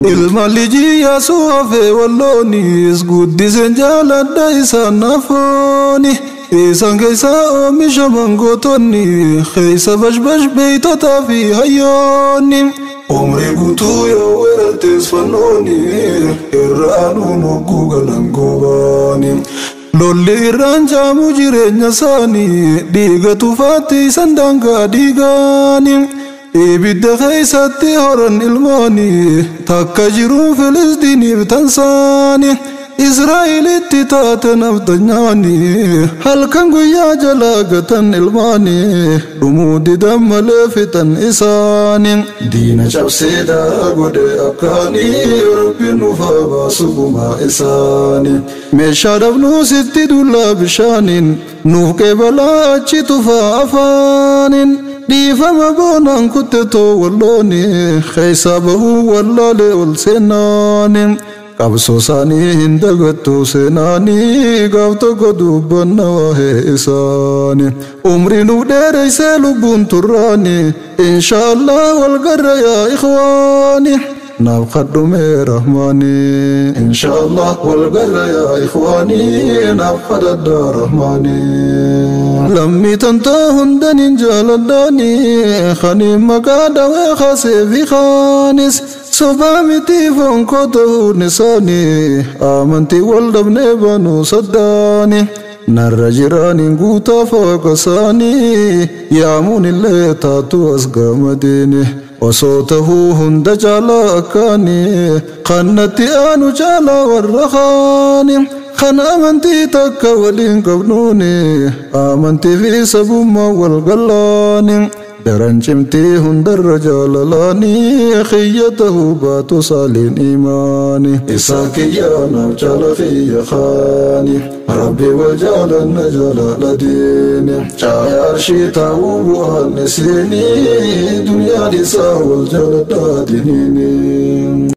Ilma lijii yaasuu hafee walloonis guddiseen jaaladha isaan nafooni. Isaan keessaa oomisha mangootonni keessa bashbash beeytotaa fi hayyoonni. Umrii guutuu yoo weerartees fannooni irraa nuun hogguu galan goobaani. Lolli irraan jaamu jireenya isaanii dhiiga tufaatti isan daangaa dhiigaani. Ibidda keessatti horan ilmooni takka jiruun Filistiiniif tansaani. Israa'elitti taate naftanyaani halkan guyyaa jalaa gatan ilmaani dhumuu didan malee fixan isaani. Diina cabsee daaraa godhe akkaanii Rabbiin nuuf haa baasu gumaa isaani. Meeshaa dhabnuu sitti dullaa bishaaniin nuuf qeebalaa achi tufaa afaaniin. Dhiifama boonaan kuttetoo wallooni keessaa bahuu wallaalee ol seenaani. Qabsoo isaanii hin dagattu seenaanii gaaf tokko dubbanna waa'ee isaani. Umrii nuuf dheereessee lubbuun turraani inshaallah wal garra yaa ikhwaani. Naaf kadhumee rahmaani inshaallah wal garra yaa ikhwaani naaf kadhadha rahmaani. Lammii tantoo hundan hin jaaladhaani kaniin maqaa dhawee kaasee fi kaanis. Sobaa miti foon koo ta'uun isaanii amantii wal dhabnee banuu saddaani. Narra jiraaniin guutaa fooqa isaanii yaamuun illee taatu as gamadiini. Osoo tahuu hunda caalaa akkaanii kan natti aanu caalaa warra kaani. Kan amantii takka waliin qabnuuni amantii fi sabummaa wal gallaani. Daran cimtii hundarra jaalalaanii xiyya tahuu baatu saaliin imaani. Isaa kiyyaa naaf caala xiyya kaani. Rabbi wal jaalanna jaalala diini. Caaya arshii taa'uu bu'aan isiini. Duniyaan isaa wal jaaladhaa diiniini.